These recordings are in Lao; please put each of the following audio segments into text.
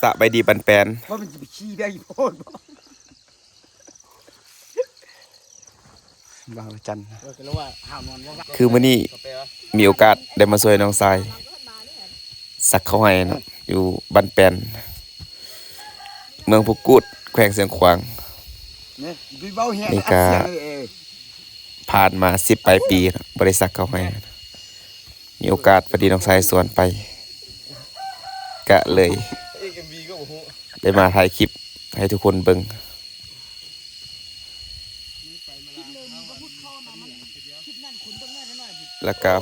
ສະບາຍດີປັນແປນ ເພາະມັນຊິໄປຂີ້ແບງອີ່ໂພນບໍ່ ບ່າວຈັນ ເອີ ກໍເລີຍວ່າຫາວນອນບໍ່ຫຼັບ ຄືມື້ນີ້ມີໂອກາດໄດ້ມາຊ່ວຍນ້ອງຊາຍສັກເຂົ້າໄຮ່ເນາະ ຢູ່ບ້ານແປນ ເມືອງພູກູດ ແຂວງຊຽງຂວາງ. ນີ້ກະຜ່ານມາສິບປາຍປີເນາະ ບໍ່ໄດ້ສັກເຂົ້າໄຮ່ ມີໂອກາດພໍດີນ້ອງຊາຍຊວນໄປ ກະເລີຍໄດ້ມາຖ່າຍຄລິບໃຫ້ທຸກຄົນເບິ່ງ ແລ້ວກະ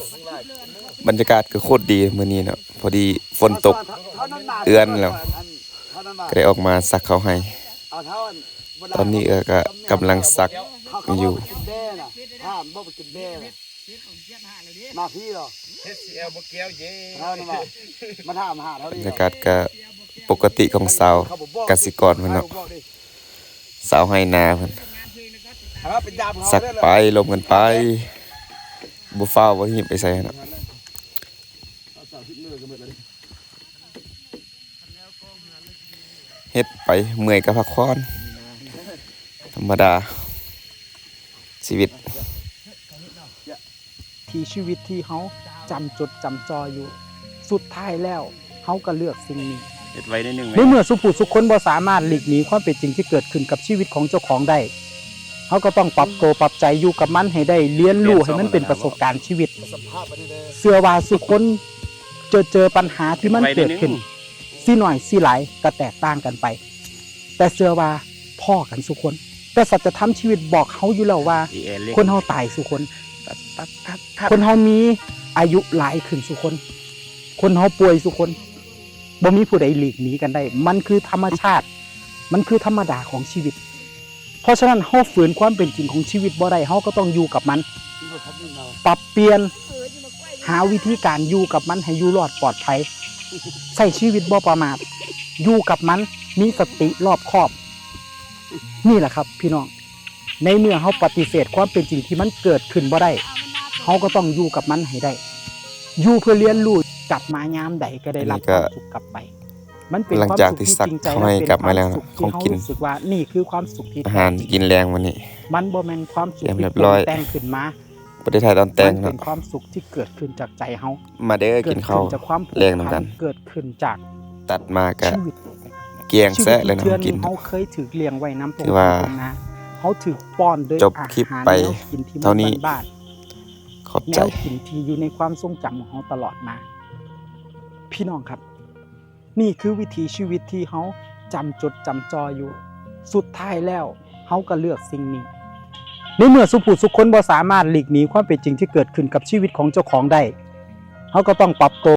ບັນຍາກາດກະໂຄດດີມື້ນີ້ເນາະ ພໍດີຝົນຕົກເອື້ອນແລ້ວ ກະໄດ້ອອກມາສັກເຂົ້າໄຮ່ ຕອນນີ້ກະກຳລັງສັກຢູ່. ມາພີ້ເນາະ ເຮັດຊີແອວບໍ່ແກ້ວເຢ ເຮົານະວ່າ ມາຖາມຫາເຮົານີ້ ບັນຍາກາດກະປົກກະຕິຂອງຊາວກະສິກອນເພິ່ນເນາະ ຊາວໄຮ່ນາເພິ່ນ ສັກໄປລົມກັນໄປ ບໍ່ຟ້າວບໍ່ຮີບໄປໃສຫັ້ນນະ. ເຮັດໄປເມື່ອຍກະພັກຜ່ອນ ທຳມະດາຊີວິດ ທີ່ຊີວິດທີ່ເຮົາຈຳຈົດຈຳຈໍ່ຢູ່ ສຸດທ້າຍແລ້ວເຮົາກະເລືອກສິ່ງນີ້ ເຮັດໄວໜ້ອຍໜຶ່ງ ໃນເມື່ອສູ່ຜູ້ສູ່ຄົນບໍ່ສາມາດຫຼີກໜີຄວາມເປັນຈິງທີ່ເກີດຂຶ້ນກັບຊີວິດຂອງເຈົ້າຂອງໄດ້ ເຮົາກໍຕ້ອງປັບໂຕປັບໃຈຢູ່ກັບມັນໃຫ້ໄດ້ ຮຽນຮູ້ໃຫ້ມັນເປັນປະສົບການຊີວິດ ເຊື່ອວ່າສູ່ຄົນຈະເຈີປັນຫາທີ່ມັນເກີດຂຶ້ນ ຊິໜ້ອຍຊິຫຼາຍກໍແຕກຕ່າງກັນໄປ ແຕ່ເຊື່ອວ່າພໍ້ກັນສູ່ຄົນ ແຕ່ສັດຈະທຳຊີວິດບອກເຮົາຢູ່ແລ້ວວ່າ ຄົນເຮົາຕາຍສູ່ຄົນ ຄົນເຮົາມີອາຍຸຫຼາຍຂຶ້ນສູ່ຄົນ ຄົນເຮົາປ່ວຍສູ່ຄົນ ບໍ່ມີຜູ້ໃດຫຼີກໜີກັນໄດ້ ມັນຄືທຳມະຊາດ ມັນຄືທຳມະດາຂອງຊີວິດ. ເພາະສະນັ້ນ ເຮົາຝືນຄວາມເປັນຈິງຂອງຊີວິດບໍ່ໄດ້ ເຮົາກໍຕ້ອງຢູ່ກັບມັນ ປັບປ່ຽນ ຫາວິທີການຢູ່ກັບມັນໃຫ້ຢູ່ລອດປອດໄພ ໃຊ້ຊີວິດບໍ່ປະໝາດ ຢູ່ກັບມັນ ມີສະຕິລອບຄອບ. ນີ້ແຫຼະຄັບພີ່ນ້ອງ ໃນເມື່ອເຮົາປະຕິເສດຄວາມເປັນຈິງທີ່ມັນເກີດຂຶ້ນບໍ່ໄດ້ ເຮົາກໍຕ້ອງຢູ່ກັບມັນໃຫ້ໄດ້ ຢູ່ເພື່ອຮຽນຮູ້ ກັບມາຍາມໃດກໍໄດ້ຮັບຄວາມສຸກກັບໄປ. ມັນເປັນຄວາມສຸກທີ່ຈິງໃຈ ແລະ ເປັນຄວາມສຸກທີ່ເຮົາຮູ້ສຶກວ່ານີ້ຄືຄວາມສຸກທີ່ແທ້ຈິງ ອາຫານກິນແລງມື້ນີ້ ມັນບໍ່ແມ່ນຄວາມສຸກທີ່ປຸງແຕ່ງຂຶ້ນມາ ບໍ່ໄດ້ຖ່າຍຕອນແຕ່ງເນາະ ມັນເປັນຄວາມສຸກທີ່ເກີດຂຶ້ນຈາກໃຈເຮົາ ມາເດີ ກິນເຂົ້າແລງນຳກັນ ເກີດຂຶ້ນຈາກ ຕັດມາກະ ຊີວິດ ກຽງແຊະເລີຍເນາະ ກິນ ເຮົາເຄີຍຖືກລ້ຽງໄວ້ນຳທົ່ງໄຮ່ທົ່ງນາ ເຮົາຖືກປ້ອນໂດຍອາຫານແນວກິນທີ່ມັນບ້ານໆ ຂອບໃຈ ແນວກິນທີ່ຢູ່ໃນຄວາມຊົງຈຳຂອງເຮົາຕະຫຼອດມາ ພີ່ນ້ອງຄັບ ນີ້ຄືວິຖີຊີວິດທີ່ເຮົາຈຳຈົດຈຳຈໍ່ຢູ່ ສຸດທ້າຍແລ້ວເຮົາກໍເລືອກສິ່ງນີ້ ໃນເມື່ອສູ່ຜູ້ສູ່ຄົນບໍ່ສາມາດຫຼີກໜີຄວາມເປັນຈິງທີ່ເກີດຂຶ້ນກັບຊີວິດຂອງເຈົ້າຂອງໄດ້ ເຮົາກໍຕ້ອງປັບໂຕ